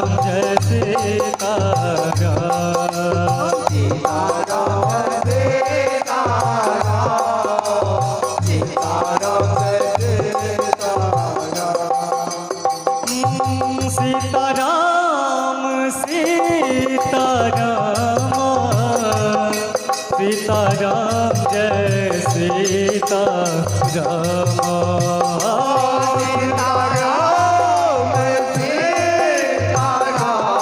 Ram Jai Sita Ram. Sita Ram Sita Ram, Sita Ram Sita Ram. Sita Ram Sita Ram, Sita Ram Jai Sita Ram. Sita Ram Sita Ram,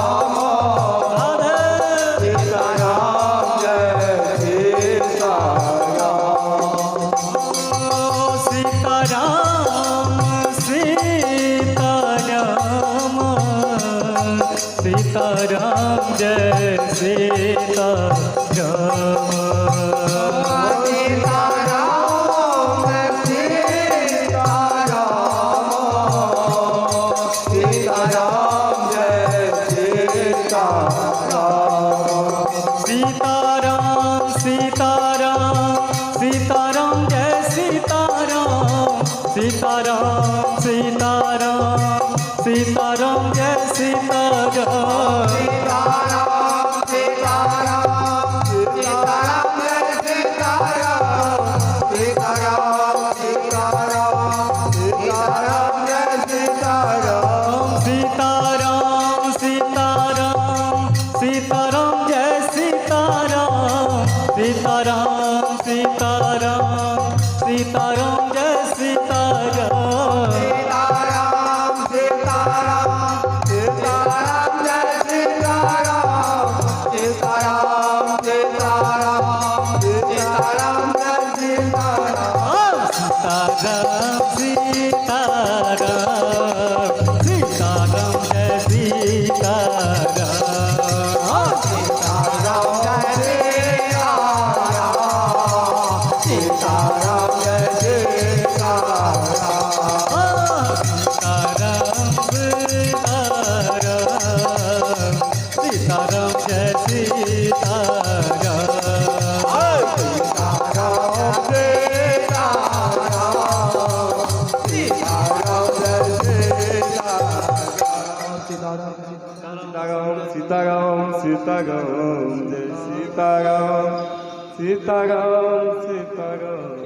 Sita Ram Jai Sita Ram. Sita Ram Sita Ram, Sita Ram Jai Sita Ram. Sita Ram Sita Ram, Sita Ram Jai Sita Ram. Sita Ram Sita Ram, Sita Ram Jai Sita Ram. Sita Ram Sita Ram, Sita Ram Jai Sita Ram. Sita Ram Sita Ram, Sita Ram Jai Sita Ram. Sita Ram Sita Ram, Sita Ram Jai Sita Ram. Sita Ram Sita Ram, Sita Ram Jai Sita Ram. Sita Ram Sita Ram, Sita Ram Jai Sita Ram. Sita Ram Sita Ram, Sita Ram Jai Sita Ram. Sita Ram Sita Ram, Sita Ram Jai Sita Ram. Sita Ram Sita Ram, Sita Ram Jai Sita Ram. Sita Ram Jai Sita Ram, Sita Ram Jai Sita Ram. Sita Ram Sita Ram, Sita Ram Jai Sita Ram. Sita Ram Sita Ram, Sita Ram Jai Sita Ram. Sita Ram Sita Ram, Sita Ram Jai Sita Ram. Sita Ram Sita Ram.